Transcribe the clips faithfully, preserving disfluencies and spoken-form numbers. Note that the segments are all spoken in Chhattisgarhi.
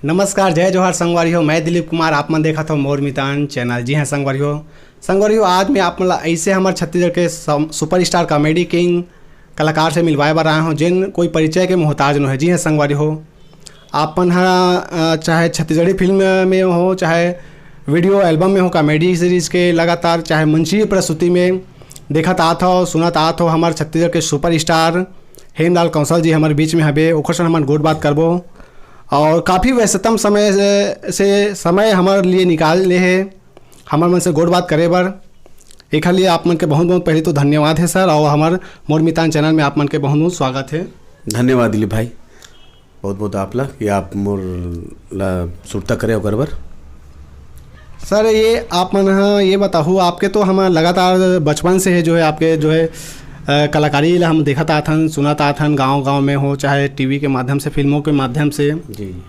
नमस्कार, जय जोहार संगवारी हो, मैं दिलीप कुमार, आप मन देखत हो मोर मितान चैनल। जी हाँ संगवारी हो, संगवारी हो, आज मैं आप मन ला ऐसे हमर छत्तीसगढ़ के सम-, सुपरस्टार कॉमेडी किंग कलाकार से मिलवाए बर आए हों, जेन कोई परिचय के मोहताज नो है। जी हाँ संगवारी हो, आप मन ह, अ, चाहे छत्तीसगढ़ी फिल्म में हो, चाहे वीडियो एल्बम में हो, कॉमेडी सीरीज के लगातार, चाहे मंचीय प्रस्तुति में देखत आत हो, सुनत आत हो, हमर छत्तीसगढ़ के सुपरस्टार हेमलाल कंसल जी हमर बीच में हबे, ओकर संग हमन गोठ बात करबो। और काफ़ी व्यस्ततम समय से, से समय हमर लिए निकाल ले हे, हमर मन से गोठ बात करे बर। एखर लिए आप मन के बहुत बहुत पहले तो धन्यवाद है सर, और हमर मोर मितान चैनल में आप मन के बहुत बहुत स्वागत है। धन्यवाद दिलीप भाई, बहुत बहुत आप ला कि आप मोर ला सुरता करे ओकर बर। सर, ये आप मन ह ये बताहू, आपके तो हम लगातार बचपन से है जो है आपके जो है, अ, कलाकारी ला हम देखत आथन, सुनत आथन, गांव-गांव में हो, चाहे टीवी के माध्यम से, फिल्मों के माध्यम से। जी।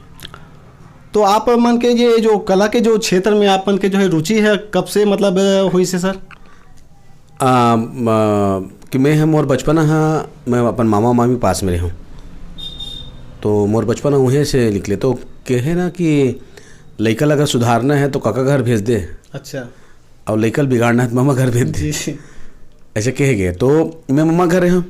तो आप मन के ये जो कला के जो क्षेत्र में आप मन के जो है रुचि है, कब से मतलब, अ, होइस हे सर? आ, म, कि मैं ह, मोर बचपना ह, मैं अपन मामा मामी पास में रहूँ, तो मोर बचपना उहें से निकले। तो कहे ना कि लइका ला अगर सुधारना है तो काका घर भेज दे, अच्छा। और लइका ला बिगाड़ना है तो मामा घर भेज दे। जी। ऐसे कहे गए, तो मैं मामा घर रहूँ,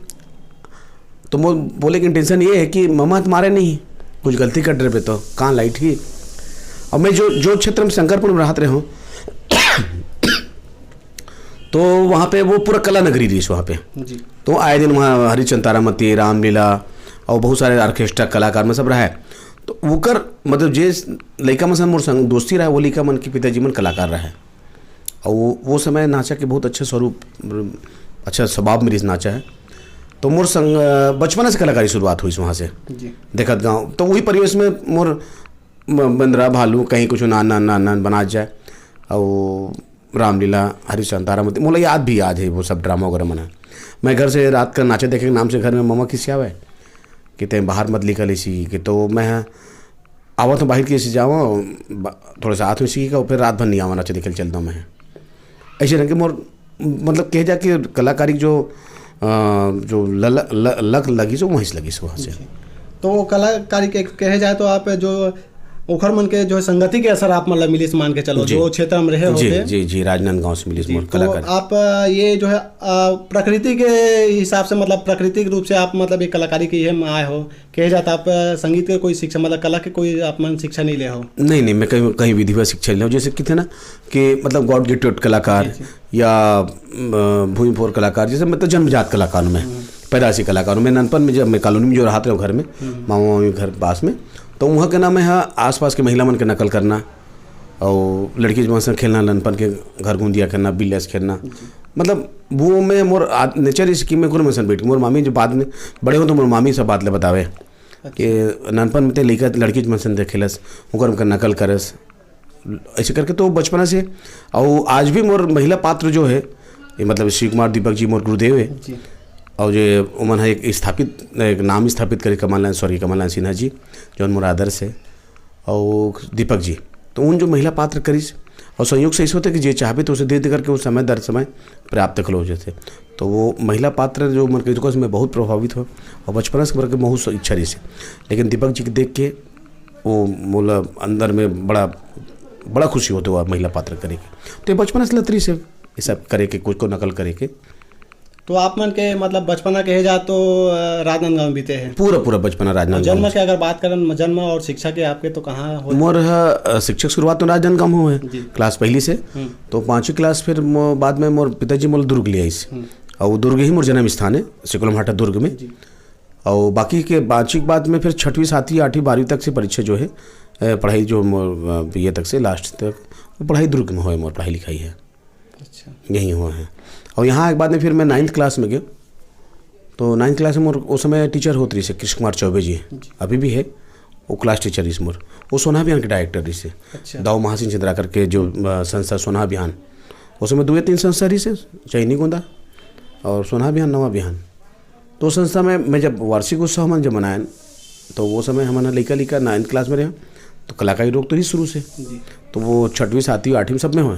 तो मोर बोले के इंटेंशन ये है कि मामा तो मारे नहीं, कुछ गलती कर रहे तो कान लाइट ही। और मैं जो, जो क्षेत्र में शंकरपुर में रहत रहूँ, तो वहाँ पे वो पूरा कला नगरी रहीस वहाँ पे। जी। तो आए दिन वहाँ हरिचंद तारामती, रामलीला और बहुत सारे ऑर्केस्ट्रा कलाकार में सब रहा है। तो ओकर मतलब जे लइका मन से मोर संग दोस्ती रहा है, वो लइका मन के पिताजी मन कलाकार रहा है। और वो, वो समय नाचा के बहुत अच्छा स्वरूप, अच्छा स्वभाव मेरी नाचा है। तो मोर संग, अ, बचपना से कलाकारी शुरुआत होइस वहाँ से। जी। देखत गाँव, तो वही परिवेश में मोर म-, बंदरा, भालू, कहीं कुछ नान, नान, नान, नान बना जाए। और रामलीला, हरिश्चंद्र, तारामती, मोला याद भी याद है वो सब ड्रामा वगैरह मन ह। मैं घर से रात का नाचे देखे के नाम से घर में ममा खिसियावे कि "तैं बाहर मत निकल इसी के", तो मैं ह आवत हूँ बाहर के, इसी जावा, बा-, थोड़ा सा हाथ में सीखी का, फिर रात भर नहीं आवा, नाचे देखे चलता हूँ मैं। ऐसे रंग के मोर, मतलब, कहे जाए कि कलाकारी जो, अ, जो ल-, ल-, ल-, लक लगी सो वहीं से लगी सो वहाँ से। जी। तो वो कलाकारी के कहे जाए तो आप जो ओखर मन के जो है संगति के असर आप मतलब मिलिस मान के चलो, जी। जो क्षेत्र में रहे जी, होते। जी, जी, राजनांदगांव से मिलिस जी, मोर तो कलाकारी। आप, अ, ये जो है, अ, प्रकृति के हिसाब से, मतलब, प्राकृतिक रूप से आप, मतलब, ये कलाकारी के ये में आए हो, कहे जाता आप, अ, संगीत के कोई शिक्षा, मतलब, कला के कोई आप मन शिक्षा नहीं ले हो? नहीं, नहीं, मैं कहीं, कहीं विधिवत शिक्षा नहीं ले हूँ। जैसे कि थे ना कि, मतलब, गॉड गिफ्टेड कलाकार जी, जी। या, अ, भूमि पोर कलाकार, जैसे, मतलब, जन्मजात कलाकार में, हम्म। पैदाइशी कलाकार में। ननपन में जब मैं कॉलोनी में जो रहत रहे घर में, हम्म। मामा मामी घर पास में, तो वहाँ के नाम है आसपास के महिला मन के नकल करना, और लड़की मन से खेलना, ननपन के घर गुंदिया खेलना, बिल्ले से खेलना। जी। मतलब, वो मैं मोर आद-, नेचर इस कि मैं कोनो मन से बैठ, मोर मामी जो बाद में बड़े हो तो मोर मामी सब बात ले बतावे अच्छा। कि ननपन में ते लइका लड़की मन से खेलस, ओकर, ओकर नकल करस, ऐसे करके तो बचपना से। और आज भी मोर महिला पात्र जो है, ये मतलब शिव कुमार दीपक जी मोर गुरुदेव है। जी। और ये उमन है एक स्थापित, एक नाम स्थापित करे कमल नारायण, स्वर्गीय कमल नारायण सिन्हा जी, जो मोर आदर्श है। और दीपक जी, तो उन जो महिला पात्र करिस, और संयोग से ऐसे होते कि जे चाहबे तो उसे धीरे धीरे करके उस समय दर समय प्राप्त करो जैसे। तो वो महिला पात्र जो मन कही, तो मैं बहुत प्रभावित हो, और बचपन से करके बहुत इच्छा रही से, लेकिन दीपक जी के देख के वो मोला अंदर में बड़ा, बड़ा खुशी होते हुआ महिला पात्र करे के। तो ये बचपन से लतरी से ये सब करे के, कुछ को नकल करे के। तो आप मन के मतलब बचपना कहे जा तो, अ, राजनांदगांव में बीते हैं। पूरा, पूरा बचपना और राजनांदगांव जन्म में। के अगर बात करन, जन्म और शिक्षा के आपके तो कहाँ हो? मोर ह, अ, शिक्षक शुरुआत तो राजनांदगांव हुए है, जी। क्लास पहली से। हम्म। तो पाँचवीं क्लास फिर मो-, बाद में मोर पिताजी मोला दुर्ग ले आइस। हम्म। और वो दुर्ग ही मोर जन्म स्थान है, सिकुलम हाटा दुर्ग में। जी। और बाकी के पाँचवीं के बाद में फिर छठवीं, सातवीं, आठवीं, बारहवीं तक से परीक्षा जो है, अ, पढ़ाई जो मोर, अ, ये तक से लास्ट तक, वो पढ़ाई दुर्ग में हुए, मोर पढ़ाई लिखाई है। अच्छा। यहीं हुआ है। और यहाँ एक बाद में फिर मैं नाइन्थ क्लास में गया, तो नाइन्थ क्लास में मोर उस समय टीचर होत रही से कृष्ण कुमार चौबे जी, जी। अभी भी है, वो क्लास टीचर इस मोर, वो सोना अभियान के डायरेक्टर रही से। अच्छा। दाऊ महासिंह चंद्राकर के जो, अ, संस्था सोना अभियान, उस समय दो या तीन संस्था रही से, चैनी गोंदा और सोना अभियान, नवा अभियान। तो संस्था में मैं जब वार्षिक उत्सव हमन जब मनायन, तो वो समय हमन लइका लइका नाइन्थ क्लास में रहे, तो कलाकारी रोग तो रही शुरू से। जी। तो वो छठवीं, सातवीं, आठवीं सब में हुए।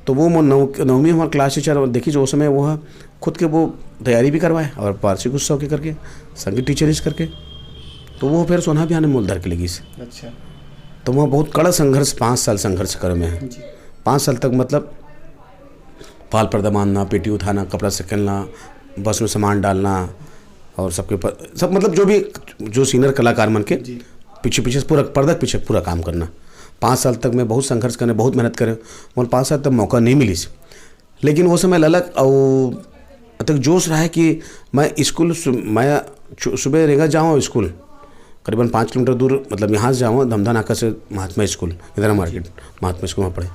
तो वो मोर नौ-, नौवीं हमारे क्लास टीचर देखी जो उस समय वो है, खुद के वो तैयारी भी करवाए और वार्षिक उत्सव के करके, संगीत टीचर इस करके, तो वो फिर सोना अभियान में मोला धर के लगी से। अच्छा। तो वहाँ बहुत कड़ा संघर्ष, पाँच साल संघर्ष करे मैं। जी। पाँच साल तक, मतलब, पाल पर्दा बांधना, पेटी उठाना, कपड़ा सकेलना, बस में सामान डालना, और सबके ऊपर सब, मतलब, जो भी, जो सीनियर कलाकार मन के जी। पीछे पीछे पूरा पर्दा के पीछे पूरा काम करना। पाँच साल तक मैं बहुत संघर्ष करे, बहुत मेहनत करे, मोला पाँच साल तक मौका नहीं मिलिस। लेकिन वो समय ललक अउ अतक जोश रहा है कि मैं स्कूल सु-, मैं छु-, सुबह रेंगा जाऊँ स्कूल, करीबन पाँच किलोमीटर दूर, मतलब, यहाँ से जाऊँ धमधा नाका से Mahatma school, Indira market, Mahatma school वहाँ पढ़े।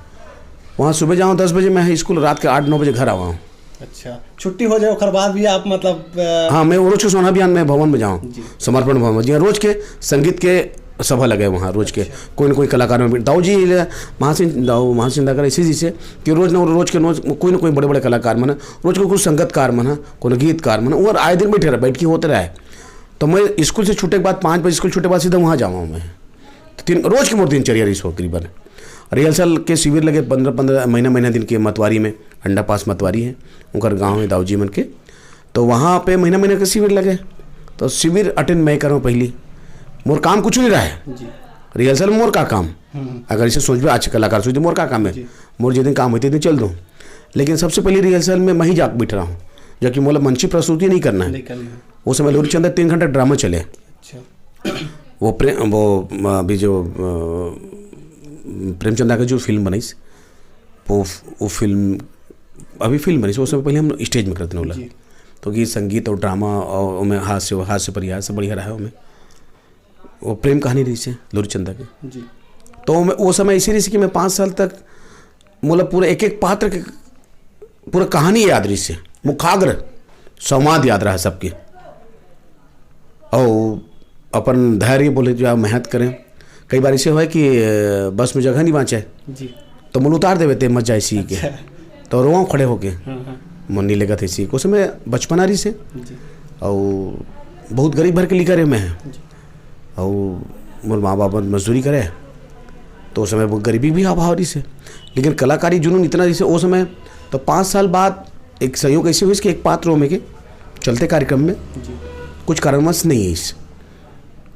वहाँ सुबह जाऊँ दस बजे, मैं स्कूल रात के आठ नौ बजे घर आवा हूँ। अच्छा, छुट्टी हो जाए, ओकर बाद भी आप, मतलब, अ, हाँ, मैं रोज के सोना अभियान में भवन में जाऊँ, जी। समर्पण भवन में, जी हाँ, रोज के संगीत के सभा लगे वहाँ, रोज के अच्छा। कोई ना कोई कलाकार में भी। दाऊ जी ले, महासिंह, दाऊ महासिंह दाकर इसी जी से कि रोज ना रोज के रोज कोई ना कोई बड़े बड़े कलाकार मन, रोज को कुछ संगतकार मन, कोनो गीतकार मन, वो आए दिन बैठे रहे, बैठ के होते रहे। तो मैं स्कूल से छूटे के बाद, पाँच बजे स्कूल छूटे के बाद सीधा वहाँ जाऊँ मैं। तो तीन रोज के मोर दिनचर्या रही सो करीबन। रिहर्सल के शिविर लगे पंद्रह, पंद्रह महीना, महीना दिन के मतवारी में, अंडा पास मतवारी है, उनकर गाँव है दाऊ जी मन के। तो वहाँ पे महीना, महीना के शिविर लगे, तो शिविर अटेंड मैं करूँ पहली। मोर काम कुछ नहीं रहा है। जी। रिहर्सल में मोर का काम? हम्म। अगर इसे सोचबे, अच्छे कलाकार सोचते, मोर का काम है? जी। मोर जिस दिन काम होते, दिन चल दूँ। लेकिन सबसे पहले रिहर्सल में मैं ही जाके बैठ रहा हूँ, जबकि मोला मंची प्रस्तुति नहीं करना है। नहीं करना है। वो समय लोरी चंदा तीन घंटा ड्रामा चले। अच्छा। वो प्रे-, वो, अ, अभी जो, अ, प्रेमचंदा का जो फिल्म बनाई, वो, वो फिल्म, अभी फिल्म बनी, वो समय पहले हम स्टेज में करते हैं, जी। तो गीत संगीत और ड्रामा और ओमे हास्य, हास्य परिहास सब बढ़िया रहा है ओमे। वो प्रेम कहानी रही से लोरी चंदा के। जी। तो मैं, वो समय ऐसी रही से कि मैं पाँच साल तक, मतलब, पूरा एक एक पात्र के पूरा कहानी याद रही से, मुखाग्र संवाद याद रहा सबके। और अपन धैर्य बोले जो आप मेहनत करें। कई बार ऐसे हुआ कि, अ, बस में जगह नहीं बांचे, जी। तो मुल उतार देवे ते मत जाए सी के। अच्छा। तो रोवा खड़े होके, हाँ, हाँ। मन नहीं लेगा थे सी को समय बचपना रही से। जी। और बहुत गरीब घर के लिखा रहे मैं। जी। और मोर माँ बाप मजदूरी करे, तो उस समय वो गरीबी भी अभाव रही से, लेकिन कलाकारी जुनून इतना रही से। उस समय तो पाँच साल बाद एक संयोग ऐसे हुई कि एक पात्र में के चलते कार्यक्रम में जी। कुछ कारणवश नहीं है इस,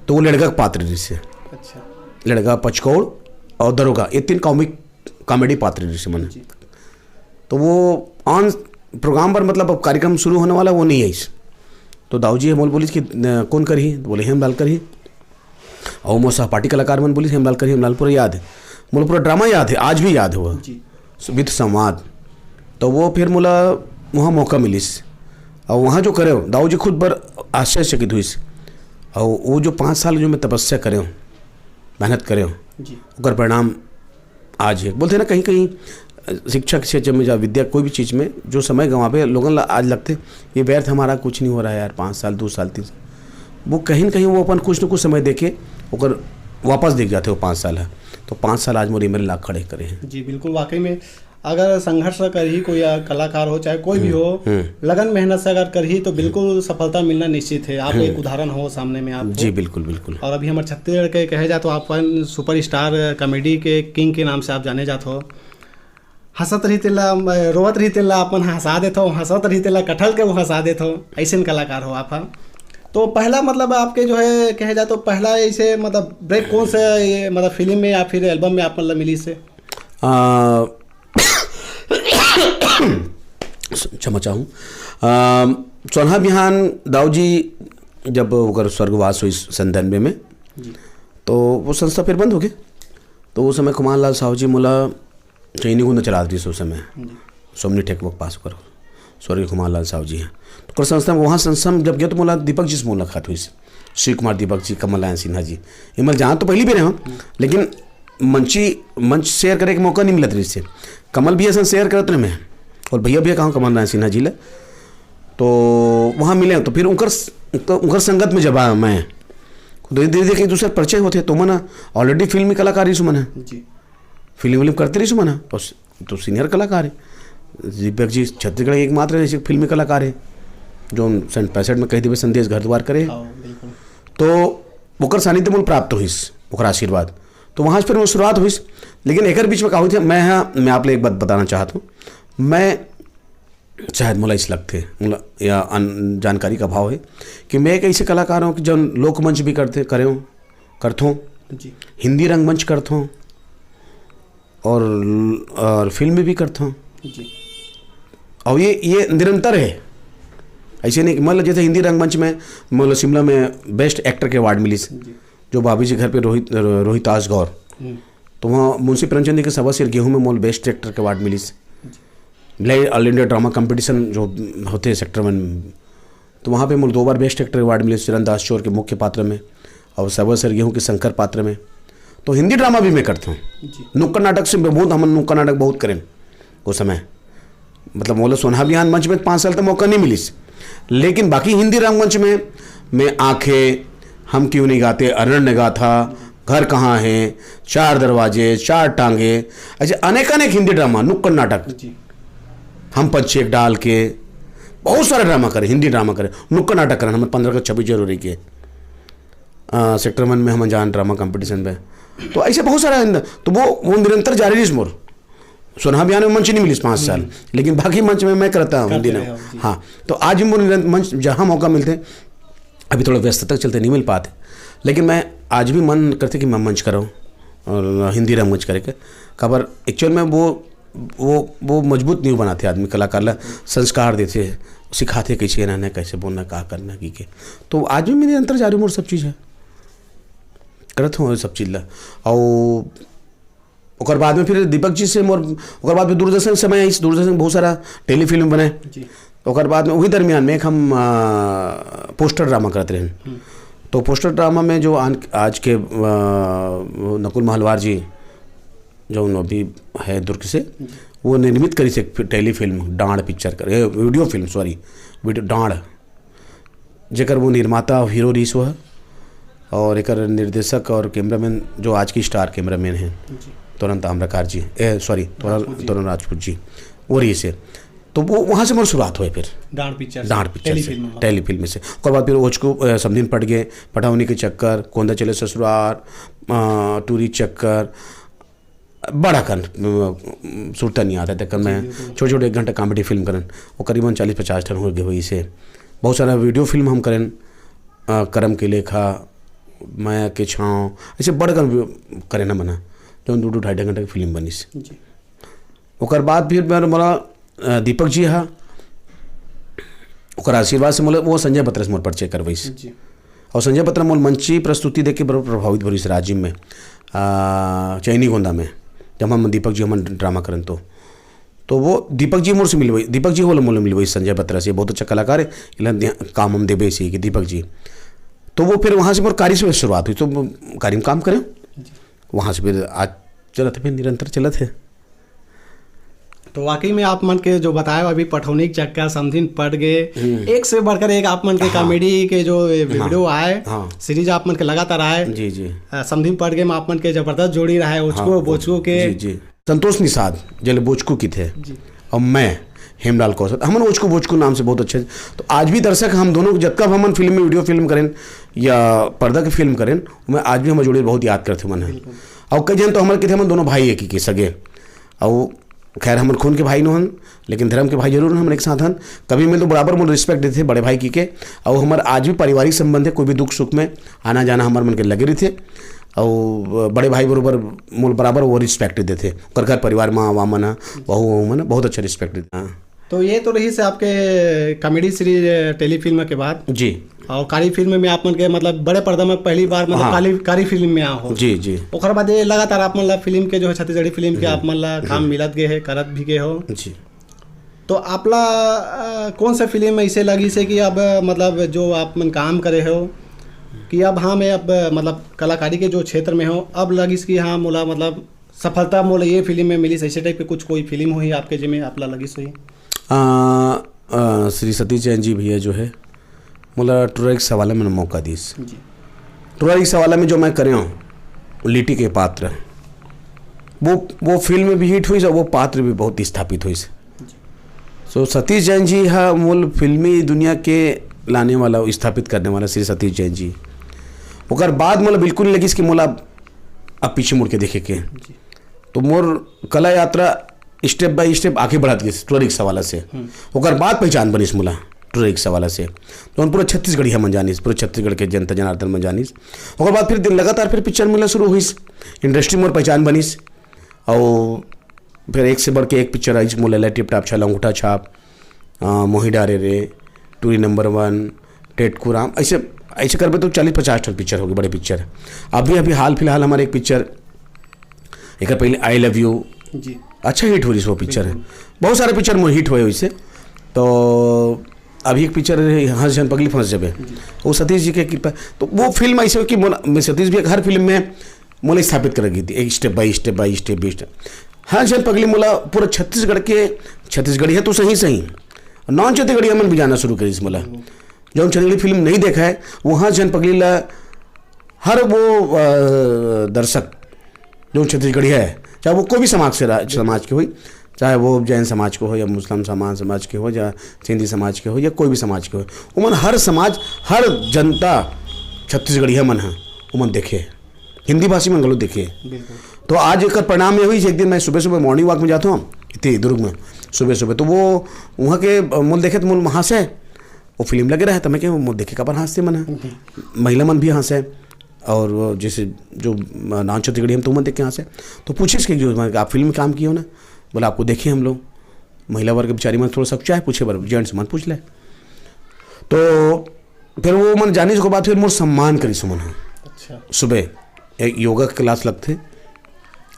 तो वो लड़का का पात्र रही से। अच्छा। लड़का, पचकौड़ और दरोगा, ये तीन कॉमिक, कॉमेडी पात्र रही से मन। जी। तो वो ऑन प्रोग्राम पर, मतलब, अब कार्यक्रम शुरू होने वाला, वो नहीं आइस। तो दाऊ जी मोल बोलिस कि, "न, कौन करही?" तो बोले, "हेमलाल करही।" और मोर सहपाठी कलाकार मन बोलिस, "हेमलाल करही, हेमलाल पूरा याद है।" मोला पूरा ड्रामा याद है, आज भी याद है वो। जी। विद संवाद। तो वो फिर मोला वहाँ मौका मिलिस। और वहाँ जो करे, दाऊ जी खुद बर आश्चर्यचकित हुइस। और वो जो पाँच साल जो मैं तपस्या करे, मेहनत करे, जी। ओकर परिणाम आज है। बोलते हैं ना, कहीं-कहीं, अ, शिक्षा के क्षेत्र में या विद्या, कोई भी चीज़ में जो समय गंवाबे, लोगन ला आज लगथे, "ये व्यर्थ, हमारा कुछ नहीं हो रहा है यार, पाँच साल, दो साल, तीन साल।" वो कहीं न कहीं वो अपन कुछ न कुछ समय देके ओकर वापस देख जाथे वो पाँच साल है। तो पाँच साल आज मोर ये मेरे लाख खड़े करे हैं। जी, बिल्कुल, वाकई में अगर संघर्ष करही कोई या कलाकार हो, चाहे कोई भी हम्म, हो, हम्म। लगन मेहनत से अगर करही तो बिल्कुल सफलता मिलना निश्चित है। आप एक हम्म। उदाहरण हो सामने में आप हो। जी, बिल्कुल, बिल्कुल। और अभी हमारे छत्तीसगढ़ के कहे जाए तो आप अपन सुपरस्टार कॉमेडी के किंग के नाम से आप जाने जात हो। हंसत रही तेला, रोवत रही तेला अपन हंसा देत हो, हंसत रही तेला कटहल के वो हंसा देत हो, ऐसे कलाकार हो आप, हाँ। तो पहला, मतलब, आपके जो है, कहे जाए तो पहला ऐसे, मतलब, ब्रेक कौन से, ये, मतलब, फिल्म में या फिर एल्बम में आप, मतलब, मिली से? आ, क्षमा चाहूँ। आ, सोनहा बिहान दाऊ जी जब ओकर स्वर्गवास हुई संतानवे में, जी। तो वो संस्था फिर बंद हो गई। तो उस समय खुमान लाल साहू जी मोला चैनी गुंद चलात रहिस उस समय। जी। सोमनी टेक वोक पास कर स्वर्गीय खुमान लाल साहू जी हैं। तो ओकर संस्था में, वहाँ संस्था में जब गया तो मोला दीपक जी से मुलाकात हुई, शिव कुमार दीपक जी, कमल नारायण सिन्हा जी। ये मैं जान तो पहले भी रहे हूँ, लेकिन मंची, मंच शेयर करे के मौका नहीं मिलत रहिस से। कमल भी ऐसा शेयर करत रहे मैं, और भैया, भैया कहाँ कमल नारायण सिन्हा जी ले, तो वहाँ मिले। तो फिर उनकर, उनकर, उनकर संगत में जब आया मैं, तो धीरे धीरे एक दूसरे से परिचय होते, तो मन ऑलरेडी फिल्मी कलाकार ही सुमन है, जी। फिल्म विल्म करते रही सुमन है, तो, तो सीनियर कलाकार है। दीपक जी छत्तीसगढ़ के एकमात्र ऐसे फिल्मी कलाकार है जो सेंट पैंसठ में कह देवे संदेश घर द्वार करे। हाँ, बिल्कुल। तो ओकर सानिध्य मोला प्राप्त हुइस, ओकर आशीर्वाद। तो वहाँ से फिर वो शुरुआत हुइस। लेकिन एकर बीच में का हुई थी, मैं, हाँ, मैं आप लोग एक बात बताना चाहता हूँ। मैं शायद मोला इस लगथे, मोला या अन-, जानकारी का अभाव है कि मैं एक ऐसे कलाकार हूँ कि जौन लोकमंच भी करथे, करे हूँ, करथों, जी। हिंदी रंगमंच करथों और, और फिल्म भी करथों। जी। और ये, ये निरंतर है। ऐसे नहीं कि, मान लो, जैसे हिंदी रंगमंच में, मान लो, शिमला में बेस्ट एक्टर के अवार्ड मिलिस, जी। जो भाभी जी घर पे रोहित, रोहितास गौर, हम्म। तो वहाँ मुंशी प्रेमचंद जी के सवा सेर गेहूं में मोल बेस्ट एक्टर के अवार्ड मिलिस। जी। ऑल इंडिया ड्रामा कंपटीशन जो होते हैं सेक्टर वन, तो वहाँ पे मोल दो बार बेस्ट एक्टर अवार्ड मिले चरण दास चोर के मुख्य पात्र में, और सवा सेर गेहूं के शंकर पात्र में। तो हिंदी ड्रामा भी मैं करता हूँ। जी। नुक्कड़ नाटक से मैं बहुत, हमन नुक्कड़ नाटक बहुत करें उस समय। मतलब, मोला सोनहा बिहान मंच में पाँच साल तक मौका नहीं मिलिस, लेकिन बाकी हिंदी रंगमंच में मैं आंखें, हम क्यों नहीं गाते, अरण्य गाथा, घर कहाँ है, चार दरवाजे, चार टांगे, ऐसे अनेक अनेक हिंदी ड्रामा, नुक्कड़ नाटक, जी। हम पंछी एक डाल के, बहुत सारा ड्रामा करे, हिंदी ड्रामा करे, नुक्कड़ नाटक करे, हमर पंद्रह अगस्त, छब्बीस जनवरी के, अ, सेक्टर वन में हम जान ड्रामा कंपटीशन में। तो ऐसे बहुत सारा हिंद-, तो वो, वो निरंतर जारी रहिस मोर। सोनहा बिहान में मंच नहीं मिलिस पाँच साल, हम्म। लेकिन बाकी मंच में मैं करता हूँ करते हिंदी रहे में। हो, जी। हाँ, तो आज भी मोर निरंतर मंच, जहाँ मौका मिलते, अभी थोड़ा व्यस्तता के चलते नहीं मिल पाते, लेकिन मैं आज भी मन करते कि मैं मंच कराऊँ और हिंदी रंगमंच करे के। काबर एक्चुअल में वो, वो, वो मजबूत नहीं बनाते आदमी, कलाकार ला संस्कार देते, सिखाते कैसे रहना है, कैसे बोलना, का करना, की के। तो आज भी मेरे अंतर जारी मोर सब चीज़ है, करत हूँ सब चीज़ ला। और ओकर बाद में फिर दीपक जी से मोर, ओकर बाद में दूरदर्शन से मैं इस दूरदर्शन में बहुत सारा टेलीफिल्म बने। जी। ओकर बाद में वही दरमियान में एक हम, आ, पोस्टर ड्रामा करत रहेन। हम्म। तो पोस्टर ड्रामा में जो आन-, आज के, आ, नकुल महलवार जी, जो अभी है दुर्ग से, जी। वो निर्मित करिस एक फि-, टेलीफिल्म डांड पिक्चर कर, ए, video film, sorry, video Dand, जेकर वो निर्माता और हीरो रहिस वो है, और एकर निर्देशक और कैमरामैन जो आज की स्टार कैमरामैन हैं, जी। तोरन ताम्रकार जी, ए, सॉरी, तोरन, राजपूत जी। तोरन राजपूत जी, वो रहिस हे। तो वो वहाँ से मोर शुरुआत हुए फिर। डांड पिक्चर से, डांड पिक्चर से, टेलीफिल्म में। टेलीफिल्म से। ओकर बाद फिर ओचकू, अ, समधिन पट गे, पठौनी के चक्कर, कोंदा चले ससुरार, अ, टूरी चक्कर, बड़ा कन, अ, सुरता नहीं आता, तेकर जी, मैं बिल्कुल। छोटे-छोटे एक घंटा कॉमेडी फिल्म करन, वो करीबन चालीस पचास ठन हो गए होइस हे। बहुत सारा वीडियो फिल्म हम करन, अ, करम के लेखा, माया के छाँव, ऐसे बड़ कन करन हमन ह, जौन दू, दू, ढाई, ढाई घंटा के फिल्म बनिस। जी। ओकर बाद फिर मेर, मोला, अ, दीपक जी हा, ओकर आशीर्वाद से मोला वो संजय बत्रा से मोर परिचय करवाइस। जी। और संजय बत्रा मोला मंची प्रस्तुति देके बड़ा प्रभावित भरिस राजिम में, आ, चैनी गोंदा में, जब हम दीपक जी हमन ड्रामा करन तो, तो वो दीपक जी मोर से मिलवाई, दीपक जी बोले मोला मिलवाई संजय बत्रा से, बहुत अच्छा कलाकार है, इला दे-, काम हम देबे से कि दीपक जी। तो वो फिर वहाँ से मोर कारी से शुरुआत हुई, तो वो कारी में काम करें, जी। वहाँ से फिर आज चलत है, फिर निरंतर चलत है। तो वाकई में आप मन के जो बताए हो अभी पठौनी के चक्कर, समधिन पट गे, हम्म। एक से बढ़कर एक आप मन के हाँ। कॉमेडी के जो ये हाँ। वीडियो आए, हाँ। सीरीज आप मन के लगातार आए। जी, जी। अ, समधिन पट गे में आप मन के जबरदस्त जोड़ी रहा है, ओचको, हाँ, बोचको के। जी, जी। संतोष निषाद, जेला बोचको किथे, जी। और मैं, हेमलाल कौशल, हमन ओचको बोचको नाम से बहुत अच्छे। तो आज भी दर्शक हम दोनों, जतका भी हमन फिल्म में वीडियो फिल्म करें या पर्दा के फिल्म करें, मैं आज भी हमर जोड़ी बहुत याद करथे मन है। बिल्कुल। और कई जन तो हमर किथे हमन दोनों भाई एक ही के सगे। और खैर, हमर खून के भाई नो हन, लेकिन धर्म के भाई जरूर हन, हमन एक साथ हन। कभी मिल तो बराबर मोर रिस्पेक्ट देथे बड़े भाई की के। और हमर आज भी पारिवारिक संबंध है, कोई भी दुख सुख में आना जाना हमर मन के लगे रहिथे। और बड़े भाई बरोबर मोर बराबर वो रिस्पेक्ट देथे, ओकर घर परिवार में आवा मन ह, बहू वहू मन ह, बहुत अच्छा रिस्पेक्ट देथे। हाँ। तो ये तो रहिस आपके कॉमेडी सीरीज टेलीफिल्म के बात। जी। और कारी फिल्म में आप मन के मतलब बड़े पर्दा में पहली बार मतलब हाँ। काली, कारी फिल्म में आ हो। जी, जी। ओकर बाद ये लगातार आप मन ला फिल्म के जो है छत्तीसगढ़ी फिल्म के हम्म। आप मन ला काम हम्म। मिलत गए है, करत भी गए हो। जी। तो आपला, अ, कौन सा फिल्म ऐसे लगिस हे कि अब, मतलब, जो आप मन काम करे हो कि अब हाँ, मैं अब, मतलब, कलाकारी के जो क्षेत्र में हो, अब लगिस कि हाँ, मोला, मतलब, सफलता मोला ये फिल्म में मिलिस, ऐसे टाइप के कुछ कोई फिल्म होही आपके जेमे आपला लगिस होही? आ, आ, श्री सतीश जैन जी भैया जो है, मोला टुरा रिक्शा वाला में मौका दिस। जी। टुरा रिक्शा वाला में जो मैं करे हूँ, लिटी के पात्र, वो, वो फिल्म भी हिट हुई और वो पात्र भी बहुत स्थापित हुई। जी। So, सतीश जैन जी हा मोल फिल्मी दुनिया के लाने वाला, स्थापित करने वाला श्री सतीश जैन जी। ओकर बाद मोला बिल्कुल नहीं लगिस कि मोला अब पीछे मुड़ के देखे के। जी। तो मोर कला यात्रा step by step आगे बढ़त गई टुरा रिक्शा वाला से। हम्म। ओकर बाद पहचान बनिस मोला। टूरा रिक्शा वाला से, जौन पूरा छत्तीसगढ़िया मन जानिस, पूरा छत्तीसगढ़ के जनता जनार्दन मन जानिस। ओकर बाद फिर दिन लगातार फिर पिक्चर मिलना शुरू होइस, इंडस्ट्री मोर पहचान बनिस। और फिर एक से बढ़ के एक पिक्चर आई, मोला टिप टाप छाला, अंगूठा छाप, आ, मोही डारे रे, टूरी नंबर वन, टेटकू राम, ऐसे ऐसे करबे तो चालीस पचास ठन पिक्चर होगी, बड़े पिक्चर। अभी अभी हाल फिलहाल हमारे एक पिक्चर, एक पहले आई लव यू, जी। अच्छा हिट हो रही वो पिक्चर है। बहुत सारे पिक्चर मोर हिट हुए वैसे। तो अभी एक पिक्चर है, हंस जन पगली फंस जाबे, वो सतीश जी के कृपा। तो वो फिल्म ऐसे हो कि मोला, मैं सतीश भी हर फिल्म में मोला स्थापित कर गई थी, एक step by step by step by step. हंस जन पगली मोला पूरा छत्तीसगढ़ के, छत्तीसगढ़िया तो सही सही, नॉन छत्तीसगढ़िया मन भी जाना शुरू करिस मोला। जौन छत्तीसगढ़ी फिल्म नहीं देखा है, वो हंस जन पगली ला हर वो अ, दर्शक जो छत्तीसगढ़िया है, चाहे वो कोई भी समाज से रा-, समाज के हो, चाहे वो जैन समाज के हो या मुस्लिम समाज समाज के हो या सिंधी समाज के हो या कोई भी समाज के हो, उमन हर समाज, हर जनता छत्तीसगढ़िया मन है, उमन देखे, हिंदी भाषी मन गलत देखे। बिल्कुल। तो आज एक परिणाम ये हुई, एक दिन मैं सुबह सुबह मॉर्निंग वॉक में जाता हूँ इतने दुर्ग में, सुबह सुबह तो वो वहाँ के अ, मोला देखे तो मोला हंसे, वो फिल्म लगे रहे तो मैं क्या मोला देखे काबर हंसते मन है, महिला मन भी हंसे। और वो जैसे जो नॉन छत्तीसगढ़ी हम तो मन देख के हंसे, तो पूछिस कि जो आप फिल्म में काम किए हो ना, बोला आपको देखे हम लोग, महिला वर्ग बेचारी मन थोड़ा सा चाहे पूछे बर जेंट्स मन पूछ ले। तो फिर वो मन जानिस के बाद फिर मोर सम्मान करिस मन ह। अच्छा। सुबह एक योगा क्लास लगथे,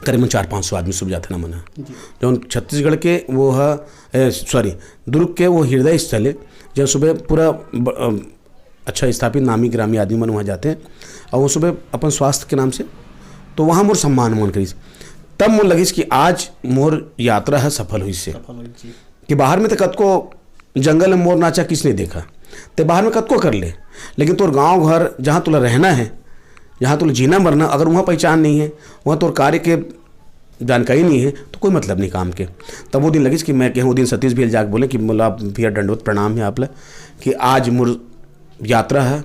करीबन चार पाँच सौ आदमी सुबह जाथे ना मन ह। जी। जौन छत्तीसगढ़ के वो ह, सॉरी, दुर्ग के वो हृदय स्थल है, जहाँ सुबह पूरा ब- अ, अच्छा स्थापित नामी ग्रामी आदमी मन वहाँ जाते हैं और वो सुबह अपन स्वास्थ्य के नाम से, तो वहाँ मोर सम्मान मन करिस। तब मोर लगिस कि आज मोर यात्रा है सफल हुई से। सफल हुई जी। कि बाहर में तो कतको जंगल में मोर नाचा किस नहीं देखा, ते बाहर में कतको कर ले, लेकिन तोर गांव घर जहाँ तोला रहना है, जहाँ तोला जीना मरना, अगर वहाँ पहचान नहीं है, वहाँ तोर कार्य के जानकारी नहीं है, तो कोई मतलब नहीं काम के। तब वो दिन लगिस कि मैं कहूँ, वो दिन सतीश भैया जाके बोले कि मोला भैया दंडवत प्रणाम है आप ला, कि आज मोर यात्रा है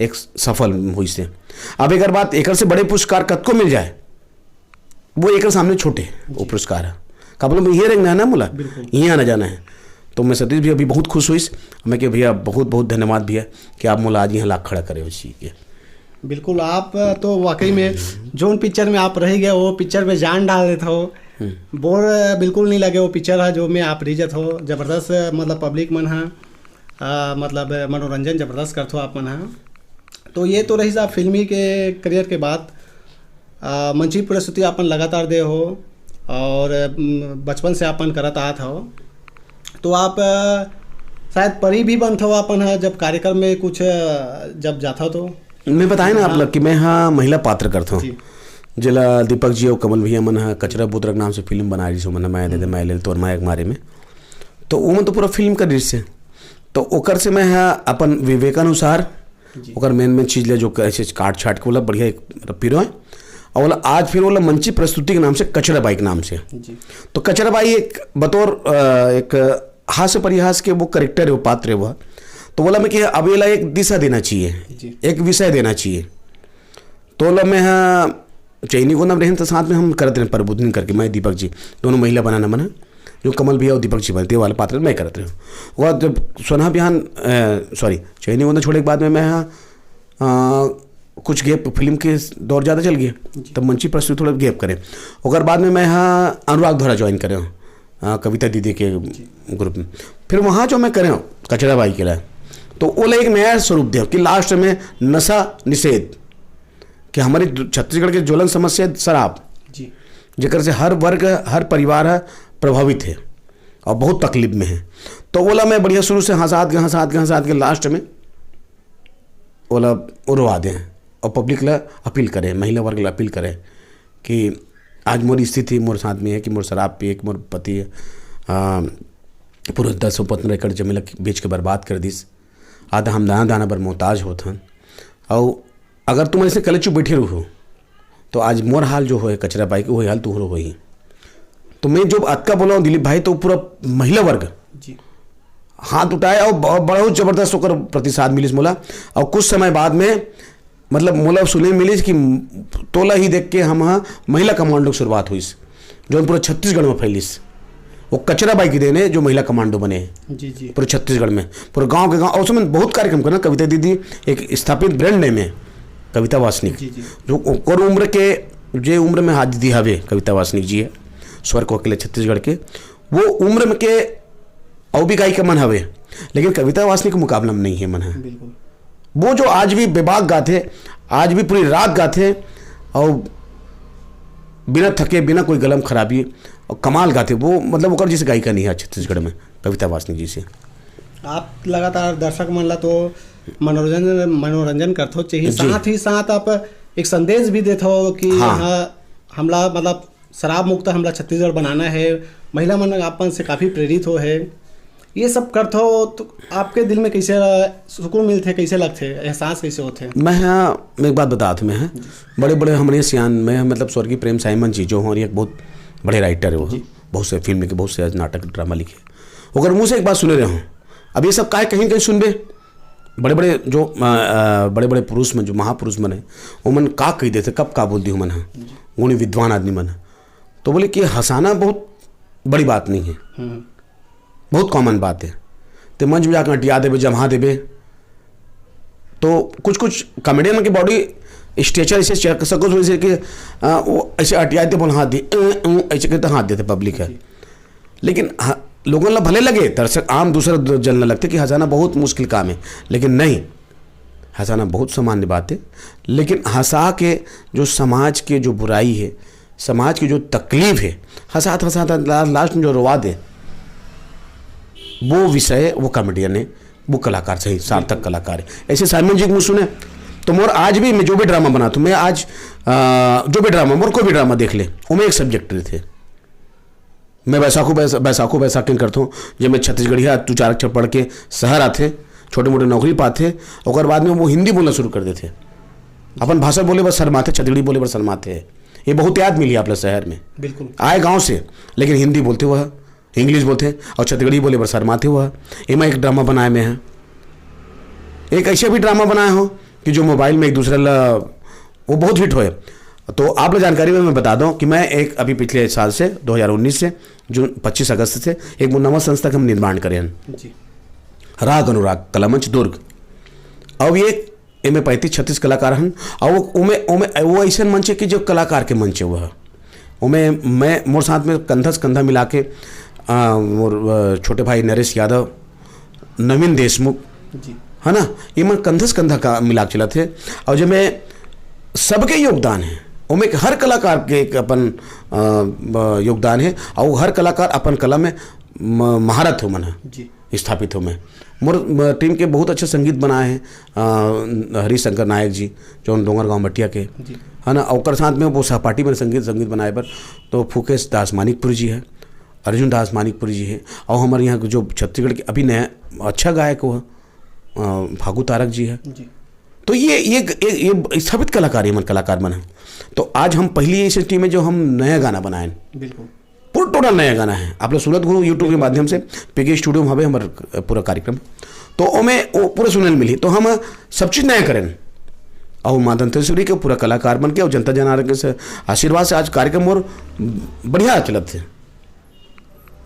एक सफल हुई से। अब एक बात, एक से बड़े पुरस्कार कतको मिल जाए, वो एक सामने छोटे वो पुरस्कार है। का बोलो, ये रंग ना मोला, बिल्कुल। ये आना जाना है। तो मैं सतीश भी अभी बहुत खुश हुई, मैं कह भैया बहुत बहुत धन्यवाद भैया कि आप मोला आज यहाँ लाख खड़ा करे हो इसी के। बिल्कुल। आप तो वाकई में जोन पिक्चर में आप रह गए, वो पिक्चर में जान डाल देता हो। बोर बिल्कुल नहीं लगे वो पिक्चर है जो में आप रिजत हो। जबरदस्त, मतलब, पब्लिक मन हा, आ, मतलब, मनोरंजन जबरदस्त करथो आप मन हा। तो ये तो रही आप फिल्मी के करियर के बात। आ, मंची प्रस्तुति आपन लगातार दे हो और, उम, बचपन से आपन करत आत हो, तो आप, आ, शायद परी भी बनत हो आपन हा, जब कार्यक्रम में कुछ, आ, जब जात हो तो। मैं बताए ना आप लोग कि मैं हाँ महिला पात्र करता हूँ, जी। जेला दीपक जी और कमल भैया मन हा कचरा बुतरा के नाम से फिल्म बना रही सो मन, मैं दे दे मैं ले तोर माया के मारे में, तो वो मन तो पूरा फिल्म कर रही से। तो ओकर से मैं हा अपन विवेकानुसार जी। ओकर मेन मेन चीज ले जो कैसे काट छाट के बोला बढ़िया एक पिरो है। और बोला आज फिर बोला मंची प्रस्तुति के नाम से कचरा बाई के नाम से। जी। तो कचरा बाई एक बतौर अ, एक हास्य परिहास के वो करेक्टर है, वो पात्र है वो। तो बोला मैं कि अब ये ला एक दिशा देना चाहिए, जी। एक विषय देना चाहिए। तो बोला मैं हाँ चैनी गोंदा में रहन तो साथ में हम करते रहे प्रबोधन करके, मैं दीपक जी दोनों महिला बनाना मना, जो कमल भैया और दीपक जी बनते वाले पात्र मैं करते रहे। और जब सोना बिहान, सॉरी, चैनी गोंदा छोड़े के बाद में मैं हाँ अ, कुछ गैप, फिल्म के दौर ज़्यादा चल गए, तब मंची प्रस्तुति थोड़ा गैप करें। ओकर बाद में मैं हाँ अनुराग धोरा ज्वाइन करें, अ, कविता दीदी के ग्रुप में। फिर वहाँ जो मैं करें कचरा बाई के लिए, तो वो एक नया स्वरूप दे कि लास्ट में नशा निषेध, कि हमारी दु- छत्तीसगढ़ के ज्वलन समस्या है शराब, जी। जेकर से हर वर्ग, हर परिवार है प्रभावित है और बहुत तकलीफ में है। तो ओला मैं बढ़िया शुरू से हंसात के हंसात के हंसात के लास्ट में ओला उड़वा दें और पब्लिक ला अपील करें, महिला वर्ग ला अपील करें कि आज मोर स्थिति मोर साथ में है कि मोर शराब पिए के मोर पति, आ, पूरा दस पन्द्रह एकड़ जमीन ला बेच के बर्बाद कर दिस। आधा हम दाना दाना बर मोहताज होत हन। और अगर तुम ऐसे कलेचुप बैठे रहो तो आज मोर हाल जो होए कचरा बाई के, वही हाल तुहरो होही। तो मैं जब अतका बोला हूँ दिलीप भाई, तो पूरा महिला वर्ग जी। हाथ उठाए और ब- बहुत जबरदस्त होकर प्रतिसाद मिलिस मोला। और कुछ समय बाद में मतलब मोला सुने मिलिस कि तोला ही देख के हम हाँ महिला कमांडो की शुरुआत हुई, जो पूरा छत्तीसगढ़ में फैलिस। वो कचरा बाई के देन हे जो महिला कमांडो बने हे। जी जी। पूरे छत्तीसगढ़ में, पूरे गांव के गांव। और उसमें बहुत कार्यक्रम करना। कविता दीदी एक स्थापित ब्रांड नेम है, कविता वासनिक। जी जी। जो ओकर उम्र के, जे उम्र में आज दीदी हवे, कविता वासनिक जी है, स्वर कोकिला छत्तीसगढ़ के, वो उम्र में के अउ भी गायिका मन हवे, लेकिन कविता वासनिक के मुकाबला में नहीं है मन है। बिल्कुल। वो जो आज भी बेबाक गाथे, आज भी पूरी रात गाथे, और बिना थके, बिना कोई गलम खराबी, और कमाल गाथे वो। मतलब ओकर जैसे गायिका नहीं है छत्तीसगढ़ में, कविता वासनिक जी से। आप लगातार दर्शक मन ला तो मनोरंजन मनोरंजन करथो, चाहिए जी। साथ ही साथ आप एक संदेश भी देथो कि हाँ। हाँ, हमला मतलब शराब मुक्त हमला छत्तीसगढ़ बनाना है। महिला मन अपन से काफी प्रेरित हो है, ये सब करथो तो आपके दिल में कैसे सुकून मिलथे, कैसे लगथे, एहसास कैसे होथे? मैं हाँ, मैं एक बात बतात मैं हाँ, बड़े बड़े हमारे सियान में, मतलब स्वर्गीय प्रेम साइमन जी जो हमारे एक बहुत बड़े राइटर है वो, बहुत से फिल्म लिखे, बहुत से नाटक ड्रामा लिखे। ओकर मुंह से एक बात सुने रहे हूँ, अब ये सब काहे कहीं कहीं सुनबे, बड़े बड़े जो बड़े बड़े पुरुष मन, जो महापुरुष मन है, वो मन का कह देते, कब का बोल दी मन है, गुणी विद्वान आदमी मन है। तो बोले कि हंसाना बहुत बड़ी बात नहीं है, बहुत कॉमन बात है। ते मंच में जाकर अटिया देबे, जमा देबे, तो कुछ कुछ कॉमेडियन की बॉडी स्ट्रेचर ऐसे चेक कर सको, जैसे कि आ, वो ऐसे अटिया देते, बोल हाथ दे, अ, अ, ऐसे करते हाथ देते पब्लिक है। लेकिन हाँ, लोगन ला भले लगे, दर्शक आम दूसरा द- जन ला लगते कि हंसाना बहुत मुश्किल काम है, लेकिन नहीं, हंसाना बहुत सामान्य बात है। लेकिन हंसा के जो समाज के जो बुराई है, समाज की जो तकलीफ है, हंसात हंसात ला- लास्ट में जो रोवा दे, वो विषय वो कॉमेडियन है, वो कलाकार सही, सार्थक कलाकार है। ऐसे साइमन जी को सुने तो मोर आज भी, मैं जो भी ड्रामा बनाता हूँ, मैं आज आ, जो भी ड्रामा, मोर कोई भी ड्रामा देख ले, वो मैं एक सब्जेक्ट थे। मैं बैसाखू बैसा बैसाखू बैसाखी करता हूँ, जब मैं छत्तीसगढ़िया दू चार अक्षर पढ़ के शहर आथे, छोटे मोटे नौकरी पाथे, ओकर बाद में वो हिंदी बोलना शुरू कर देते। अपन भाषा बोले बर शर्माथे, छत्तीसगढ़ी बोले बर शर्माथे। ये बहुत याद मिली आप लोग शहर में। बिल्कुल। आए गांव से, लेकिन हिंदी बोलते हुआ, इंग्लिश बोलते हैं, और छत्तीसगढ़ी बोले बर शर्माते हुआ। एमा एक ड्रामा बनाए में है, एक ऐसे भी ड्रामा बनाए हो कि जो मोबाइल में एक दूसरे ला, वो बहुत हिट होए। तो आप लोग जानकारी में मैं बता दूं कि मैं एक अभी पिछले साल से, दो हज़ार उन्नीस से, जून, पच्चीस अगस्त से एक नवा संस्था के हम निर्माण करे हैं, जी। राग अनुराग कला मंच दुर्ग। अब ये एमे पैंतीस छत्तीस कलाकार हन, और वो, ओमे, ओमे, वो ऐसे मंच है कि जो कलाकार के मंच है वो है। ओमे मैं, मोर साथ में कंधा से कंधा मिला के आ, मोर आ, छोटे भाई नरेश यादव, नवीन देशमुख, जी। है ना, ये मन कंधा से कंधा का मिला के चलत है। और जो मैं सबके योगदान है, ओमे हर कलाकार के एक अपन आ, ब- योगदान है, और हर कलाकार अपन कला में म- महारत हो मन है, जी। स्थापित हो। मैं मोर म- टीम के बहुत अच्छा संगीत बनाए हैं, आ, हरिशंकर नायक जी, जो डोंगरगांव मटिया के, जी। है ना, ओकर साथ में वो सहपाठी में संगीत संगीत बनाए पर तो फुकेश दास मानिकपुरी जी है, अर्जुन दास मानिकपुरी जी है, और हमारे यहाँ के जो छत्तीसगढ़ के अभी नया अच्छा गायक वो है, आ, फागू तारक जी है। जी। तो ये ये ये, ये स्थापित कलाकार है, मन कलाकार मन है। तो आज हम पहली ऐसी टीम है जो हम नया गाना बनाए, बिल्कुल। पूरा टोटल नया गाना है। आप लोग सुनत हो यूट्यूब के माध्यम से, पीके स्टूडियो में हवे हमर पूरा कार्यक्रम। तो ओमे वो पूरा सुनल मिली, तो हम सब चीज नया करें। और माँ दंतेश्वरी के पूरा कलाकार बन के और जनता जनार्दन के से आशीर्वाद से आज कार्यक्रम और बढ़िया चलत है,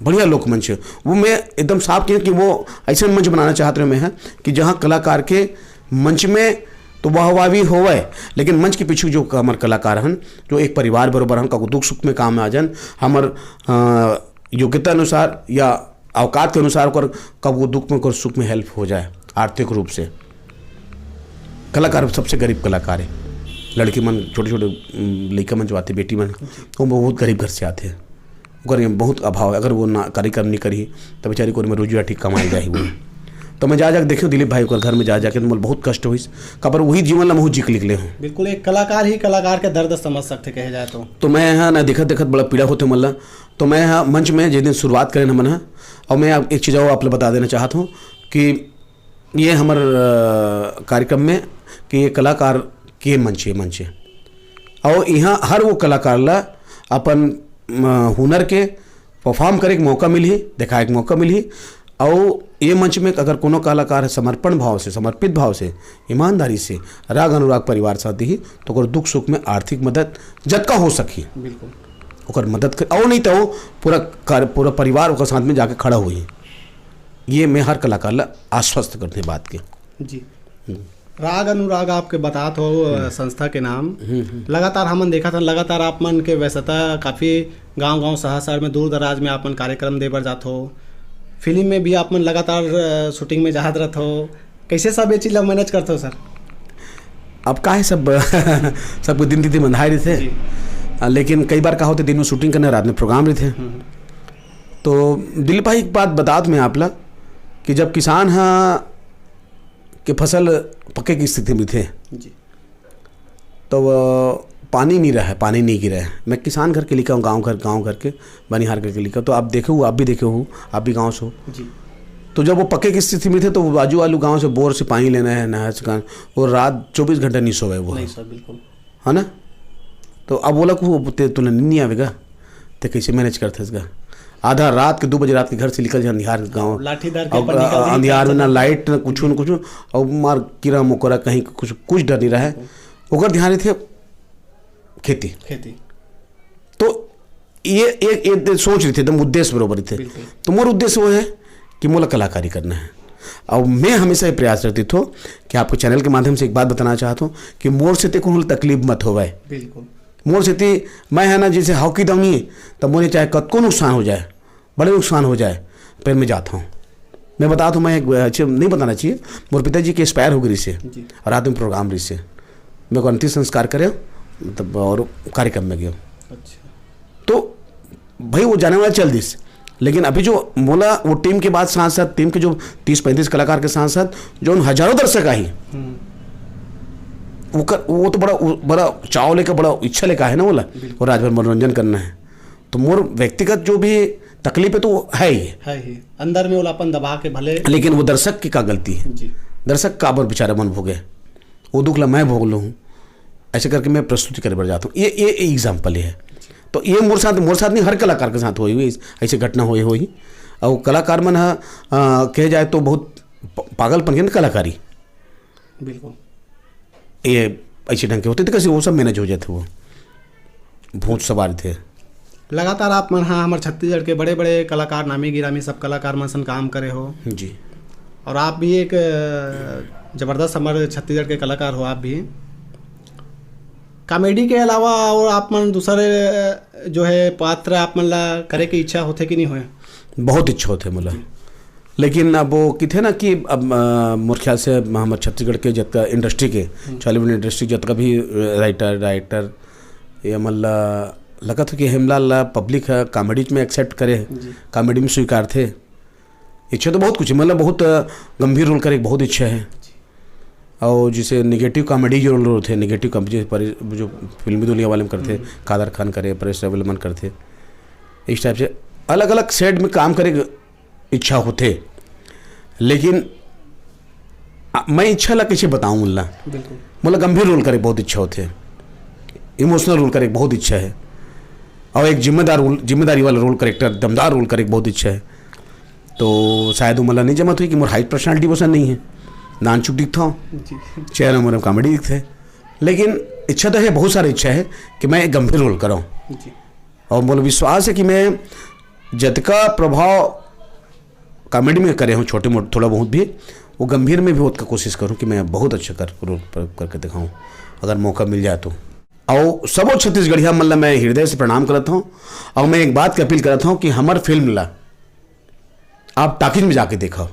बढ़िया लोकमंच है। वो मैं एकदम साफ किया कि वो ऐसा मंच बनाना चाहत रहे मैं है कि जहाँ कलाकार के मंच में तो वाहवाही होवे, लेकिन मंच के पीछे जो हमर कलाकार हन, जो एक परिवार बरोबर हन, कबो दुख सुख में काम आ जान, हमर अ, योग्यता अनुसार या औकात के अनुसार ओकर कबो दुख में, ओकर सुख में हेल्प हो जाए आर्थिक रूप से। कलाकार सबसे गरीब कलाकार है, लड़की मन, छोटे छोटे उम, लइका मन जो आते, बेटी मन, वो बहुत गरीब घर से आते हैं, ओकर ये बहुत अभाव है। अगर वो ना कार्यक्रम नहीं करी तो बेचारी को में रोजी रोटी कमाई जाही वो। तो मैं जा जाके देखियो दिलीप भाई ओकर घर में जा जाके, तो मोला बहुत कष्ट होइस, काबर वही जीवन ला महू जी के निकले हूँ। बिल्कुल, एक कलाकार ही कलाकार के दर्द समझ सकते कहे जाए तो। तो मैं यहाँ ना देखत देखत बड़ा पीड़ा होते मोला। तो मैं यहाँ मंच में जिस दिन शुरुआत करें हमन ह, और मैं आप एक चीज़ और आप लोग बता देना चाहता हूँ कि ये हमर अ, कार्यक्रम में कि ये कलाकार के मंच है, मंच है, और यहाँ हर वो कलाकार ला अपन अ, हुनर के परफॉर्म करे के मौका मिलही, दिखाए के मौका मिलही। और ये मंच में अगर कोनो कलाकार समर्पण भाव से, समर्पित भाव से, ईमानदारी से राग अनुराग परिवार साथ ही, तो ओकर दुख सुख में आर्थिक मदद जतका हो सकी, बिल्कुल। ओकर मदद कर, और नहीं तो पूरा कार-, पूरा परिवार ओकर साथ में जाके खड़ा होही। ये मैं हर कलाकार ला आश्वस्त करते बात के। जी। हम्म। राग अनुराग आपके बतात हो, अ, हम्म। संस्था के नाम। हम्म, हम्म। लगातार हमन देखत हन, लगातार आप मन के व्यस्तता काफ़ी गांव-गांव, शहर-शहर में, दूर-दराज में आप मन कार्यक्रम दे बर जात हो। फिल्म में भी आप मन लगातार, अ, शूटिंग में जात रहत हो। कैसे सब ये चीज ला मैनेज करत हो, सर? अब का है, सब, सबको दिन तिथि बंधाए रहिथे। जी। आ, लेकिन कई बार का होथे, दिन में शूटिंग करना, रात में प्रोग्राम रहिथे। हम्म। तो दिलीप भाई, एक बात बतात मैं आप ला कि जब किसान ह के फसल पके के स्थिति में थे, जी। तो वो पानी नहीं रहा है, पानी नहीं गिरा है। मैं किसान घर के लिखा हूँ, गाँव घर, गाँव घर के बनिहार घर के लिखा। तो आप देखे हो, आप भी देखे हो, आप भी गाँव से हो। जी। तो जब वो पके की स्थिति में थे, तो वो बाजू वालू गाँव से बोर से पानी लेना है, नहर से, वो रात चौबीस घंटे नहीं सोए वो। नहीं सर, बिल्कुल। है ना? तो अब बोला को ते तुला नहीं आवेगा, ते कैसे मैनेज करते इसका? आधा रात के, दो बजे रात के घर से निकल जा, अंधियार गाँव। लाठी धर के और, अपन निकल आ, जाए, अंधियार में ना लाइट, ना कुछ, ना कुछ, और मार कीड़ा मकोड़ा, कहीं कुछ, कुछ डर नहीं रहा है। ओकर ध्यान रहिथे खेती। खेती। तो ये एक, एक सोच रहिथे, एकदम उद्देश्य बरोबर रहिथे। बिल्कुल। तो मोर उद्देश्य वो है कि मोला कलाकारी करना है। और मैं हमेशा ये प्रयास करती थो कि आपके चैनल के माध्यम से एक बात बताना चाहता हूँ कि मोर से ते कोनो तकलीफ मत होवे। बिल्कुल। मोर से ते, मैं है ना, जैसे हॉकी दौनी, तब मोरे चाहे कतको नुकसान हो जाए, बड़े नुकसान हो जाए, पर मैं जाता हूँ। मैं बता दूँ, मैं एक, अच्छे नहीं बताना चाहिए, मोर पिताजी के एक्सपायर हो गई से, जी। रात में प्रोग्राम रही से, मैं को अंतिम संस्कार करे, मतलब, और कार्यक्रम में गयो। अच्छा। तो भाई, वो जाने वाला चल दिस, लेकिन अभी जो मोला वो टीम के बाद साथ साथ, टीम के जो तीस पैंतीस कलाकार के साथ साथ जो उन हजारों दर्शक आई, हम्म। वो कर, वो तो बड़ा, वो बड़ा चाव लेकर, बड़ा इच्छा लेकर है ना, बोला, बिल्कुल। और रात भर मनोरंजन करना है। तो मोर व्यक्तिगत जो भी तकलीफ है, तो वो है ही। है ही। अंदर में वो अपन दबा के भले लेकिन वो दर्शक की का गलती है? जी। दर्शक का बर बेचारे मन भोगे, वो दुख ला मैं भोग लूँ। ऐसे करके मैं प्रस्तुति करे बर जाता हूँ। ये, ये एग्जाम्पल है। तो ये मोर साथ, मोर साथ नहीं, हर कलाकार के साथ हुई हुई ऐसे घटना हुई हुई। और कलाकार मन हा, आ, कहे जाए तो बहुत प-, पागलपन के ना कलाकारी। बिल्कुल। ये ऐसे ढंग के होते थे, कैसे वो सब मैनेज हो जाते, वो भूत सवार थे। लगातार आप मन हा हमर छत्तीसगढ़ के बड़े-बड़े कलाकार, नामी गिरामी सब कलाकार मन सन काम करे हो। जी। और आप भी एक, अ, जबरदस्त हमर छत्तीसगढ़ के कलाकार हो आप भी। कॉमेडी के अलावा और आप मन दूसरे, अ, जो है पात्र आप मन ला करे के इच्छा होथे कि नहीं होए? बहुत इच्छा होथे मोला। जी। लेकिन अब वो किथे ना कि अब, अ, मोर ख्याल से हमर छत्तीसगढ़ के जतका इंडस्ट्री के, हम्म। Chhollywood इंडस्ट्री जतका भी, अ, राइटर, डायरेक्टर, ये मन ला लगत हो कि हेमलाल ला पब्लिक ह कॉमेडी में एक्सेप्ट करे, जी। कॉमेडी में स्वीकारथे। इच्छा तो बहुत कुछ है, मतलब बहुत, अ, गंभीर रोल करे के बहुत इच्छा है। जी। और जैसे नेगेटिव कॉमेडी जो रोल होते हैं, नेगेटिव कॉमेडी पर जो फिल्मी दुनिया वाले में करते हैं, हम्म। कादर खान करे, परेश रविवर्मन करते, इस टाइप से अलग-अलग सेट में काम करे के इच्छा होथे। लेकिन आ, मैं इच्छा ला कैसे बताऊं मोला? बिल्कुल। मोला गंभीर रोल करे बहुत इच्छा होथे, इमोशनल रोल करे बहुत इच्छा है, और एक जिम्मेदार रोल, जिम्मेदारी वाला रोल, करेक्टर, दमदार रोल करे बहुत इच्छा है। तो शायद वो मोला नहीं जमत हुई कि मोर हाइट पर्सनालिटी वैसा नहीं है, नानचुक दिखता हूँ, जी। चेहरा मोर कॉमेडी दिखते है। लेकिन इच्छा तो है, बहुत सारी इच्छा है कि मैं एक गंभीर रोल कराऊँ। जी। और मोला विश्वास है कि मैं जतका प्रभाव कॉमेडी में करे हूँ, छोटे मोटे थोड़ा बहुत भी, वो गंभीर में भी ओतका कोशिश करूँ कि मैं बहुत अच्छा कर, रोल पर, करके दिखाऊँ, अगर मौका मिल जाए तो। और सबो छत्तीसगढ़िया मन ला मैं हृदय से प्रणाम करत हूँ, और मैं एक बात की अपील करत हूँ कि हमर फिल्म ला आप टाकीज में जाके देखो,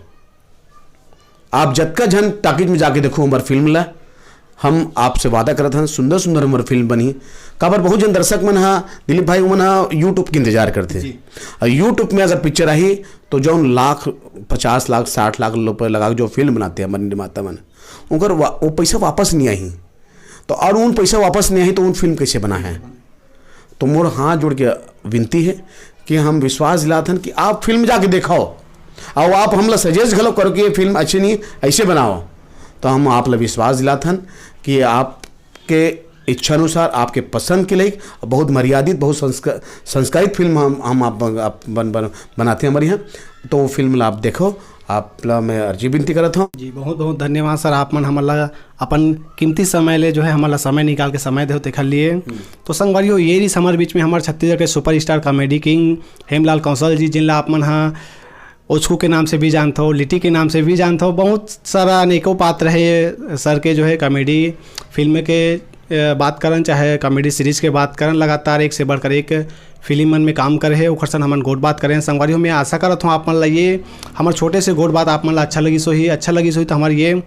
आप जतका झन टाकीज में जाके देखो हमर फिल्म ला, हम आपसे वादा करत हन, सुंदर सुंदर हमर फिल्म बनही। काबर बहुत जन दर्शक मन हा, दिलीप भाई, उमन हा YouTube के इंतजार करथे। जी। और YouTube में अगर पिक्चर आही, तो जौन लाख, पचास लाख, साठ लाख रुपए लगा के जो फिल्म बनाते हैं हमर निर्माता मन, उनकर वा-, वो पैसा वापस नहीं आही। तो और उन पैसा वापस नहीं आही, तो उन फिल्म कैसे बना है? तो मोर हाथ जोड़ के विनती है कि हम विश्वास दिलाथन कि आप फिल्म जाके देखाओ, और आप हमला सजेस्ट घलो करो कि ये फिल्म अच्छी नहीं, ऐसे बनाओ। तो हम आप ला विश्वास दिलाथन कि आपके इच्छानुसार, आपके पसंद के लिए बहुत मर्यादित, बहुत संस्क-, संस्कारित फिल्म हम, हम आप, आप बन, बन, बनाते हैं हमारे यहाँ। तो वो फिल्म ला आप देखो, आप ला मैं अर्जी विनती करत हूँ। जी, बहुत बहुत धन्यवाद सर, आप मन हमन ला अपन कीमती समय ले जो है हमन ला समय निकाल के समय देहो तेखर लिए। तो संगवारी हो, ये रहिस हमर बीच में हमर छत्तीसगढ़ के सुपरस्टार कॉमेडी किंग हेमलाल कौशल जी, जिन ला आप मन हा ओछू के नाम से भी जानथो, लिटी के नाम से भी जानथो। बहुत सारा अनेकों पात्र है सर के जो है कॉमेडी फिल्म के, अ, बात करन चाहे कॉमेडी सीरीज के बात करन, लगातार एक से बढ़कर एक फिल्म मन में काम करे है, ओखर सन हमन गोठ बात करे हैं। संगवारी हो, मैं आशा करत हूँ आप मन ला ये हमर छोटे से गोठ बात आप मन ला अच्छा लगिस होही। अच्छा लगिस होही तो हमर ये,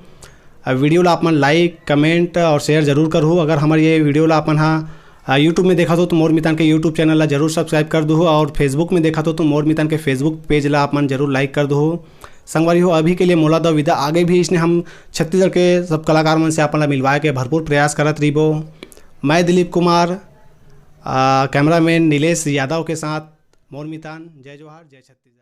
अ, वीडियो ला आप मन लाइक, कमेंट और शेयर जरूर करहू। अगर हमर ये वीडियो ला आप मन हा, अ, YouTube में देखत हो तो मोर मितान के YouTube चैनल ला जरूर सब्सक्राइब कर दूहू, और Facebook में देखत हो तो मोर मितान के Facebook पेज ला आप मन जरूर लाइक कर दूहू। संगवारी हो, अभी के लिए मोला दो विदा। आगे भी इसने हम छत्तीसगढ़ के सब कलाकार मन से आप मन ला मिलवाए के भरपूर प्रयास करत रहिबो। मैं दिलीप कुमार, अ, कैमरामैन नीलेश यादव के साथ मोर मितान। जय जोहार, जय छत्तीसगढ़।